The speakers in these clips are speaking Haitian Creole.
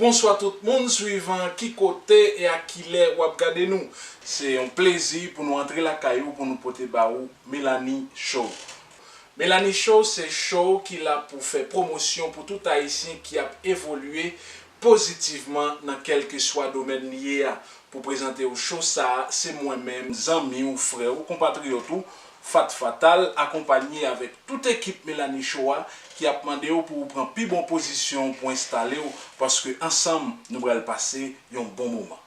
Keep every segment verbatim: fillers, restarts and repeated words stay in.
Bonswa tout moun, swivan ki kote e a ki lè w ap gade nou. Se yon plezi pou nou antre lakay ou pou nou pote ba ou Melanie Show. Melanie Show se show ki la pou fè pwomosyon pou tout Ayisyen ki ap evolye pozitivman nan kèlkeswa domèn li ye a. Pou prezante w show sa a, se mwen menm, zanmi w, frè w, konpatriyòt ou, Fat Fatal, akonpanye avèk tout ekip Melanie Show a, ki ap mande w pou w pran pi bon pozisyon w pou enstale w, paske ansanm, nou pral pase yon bon moman.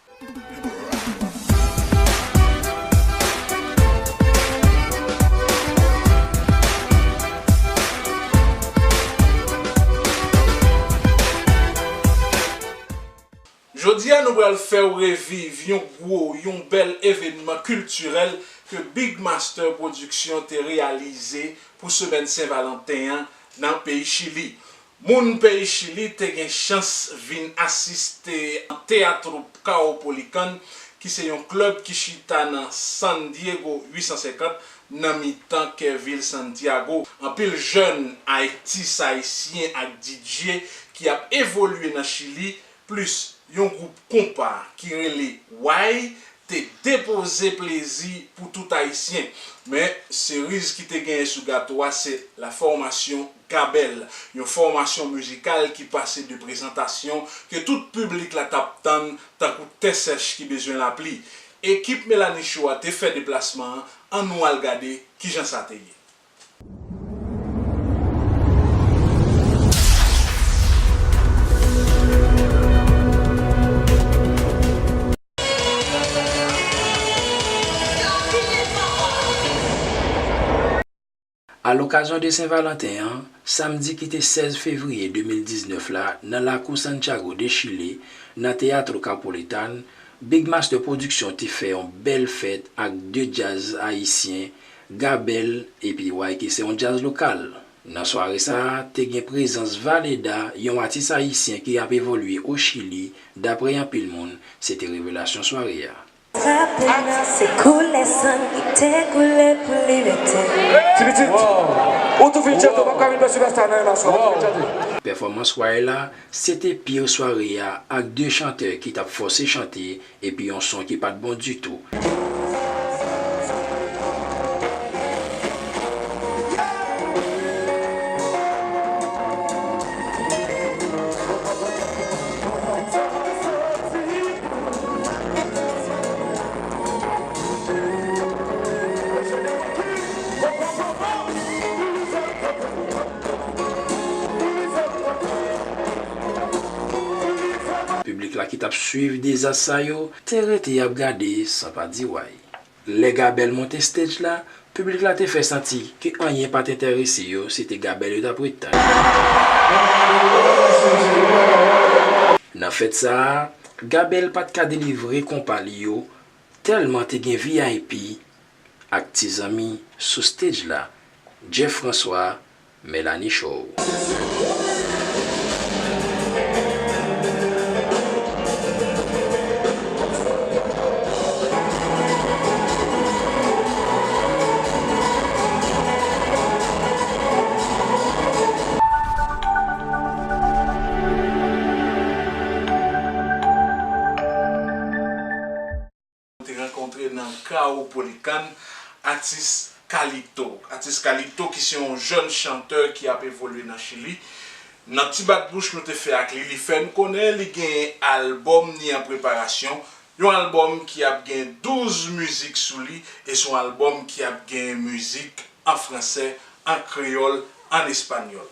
Jodi a, nou pral fè w reviv yon gwo, yon bèl evènman kiltirèl ke Big Master Production te reyalize pou semèn Sen Valanten an nan peyi Chili. Moun peyi Chili te gen chans vin asiste Teatro Caupolicán, ki se yon klèb ki chita nan San Diego uit san senkant, nan mitan kè vil Santiago. Anpil jèn atis ayisyen ak D J ki ap evolye nan Chili, plis yon gwoup konpa ki rele Way, te depoze plezi pou tout Ayisyen. Men, seriz ki te genyen sou gato a, se la fòmasyon Gabèl, yon fòmasyon mizikal ki pase de prezantasyon ke tout piblik la t ap tann, tankou tè sèch ki bezwen lapli. Ekip Melanie Show a te fè deplasman an, ann nou al gade kijan sa te ye. A lokazyon de Sen Valanten an, samdi ki te sèz fevriye de mil diznèf la, nan lakou Santiago de Chile, nan Teatro Caupolicán, Big Master Production te fè yon bèl fèt ak de djaz ayisyen, Gabèl epi Way, ki se yon djaz lokal. Nan sware sa a, te gen prezans Valeda, yon atis ayisyen ki ap evolye o Chili, dapre anpil moun, se te revelasyon sware a. Frape nan se koule san ki te koule pou libète. Ti pitit, ou tou fin chante, ou p ap ka vin fè sipèsta nan yon aswè, ou tou fin chante. Pèfòmans Way la, se te pire sware a ak de chantè ki t ap fòse chante epi yon son ki pa t bon ditou. Piblik la ki t ap swiv dezas sa yo te rete y ap gade san pa di way. Lè Gabèl monte stage la, piblik la te fè santi ke anyen pa t enterese yo, se te Gabèl yo t ap ret tann. Nan fèt sa a, Gabèl pa t ka delivre konpa li yo, tèlman te gen V I P ak ti zanmi sou stage la. Jeff François, Melanie Show. Nou te rankontre nan Caupolicán atis Calito. Atis Calito ki se yon jèn chantè ki ap evolye nan Chili. Nan ti bat bouch nou te fè ak li, li fè n konnen li gen albòm ni an preparasyon. Yon albòm ki ap gen douz mizik sou li, e se yon albòm ki ap gen mizik an fransè, an kreyòl, an espanyòl.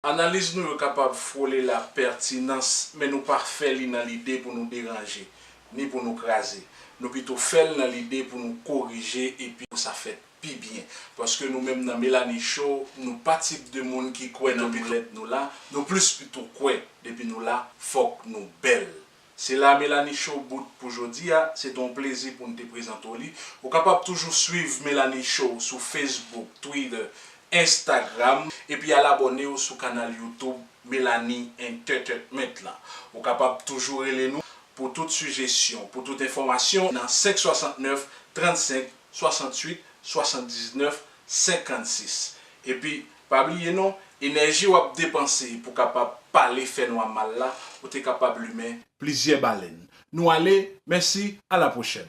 Analiz nou yo kapab frole lapètinans, men nou pa fè li nan lide pou nou deranje, ni pou nou kraze. Nou pito fè l nan lide pou nou korije epi pou sa fèt pi byen. Paske nou menm nan Melanie Show, nou pa tip de moun ki kwè nan depi lèt nou la, nou plis pito kwè depi nou la, fòk nou bèl. Se la Melanie Show bout pou jodi a, se te yon plezi pou n te prezante w li. Ou kapab toujou swiv Melanie Show sou Facebook, Twitter, Instagram, epi al abòne w sou kanal YouTube Melanie Entertainment la. Ou kapab toujou rele nou pou tout sijesyon, pou tout enfòmasyon nan senk swasantnèf, trannsenk, swasannwit, swasanndiznèf, senkannsis. Epi, pa bliye non, enèji w ap depanse pou kapab pale fènwa mal la, ou te kapab limen plizyè balèn. Nou ale, mèsi, a la pwochèn.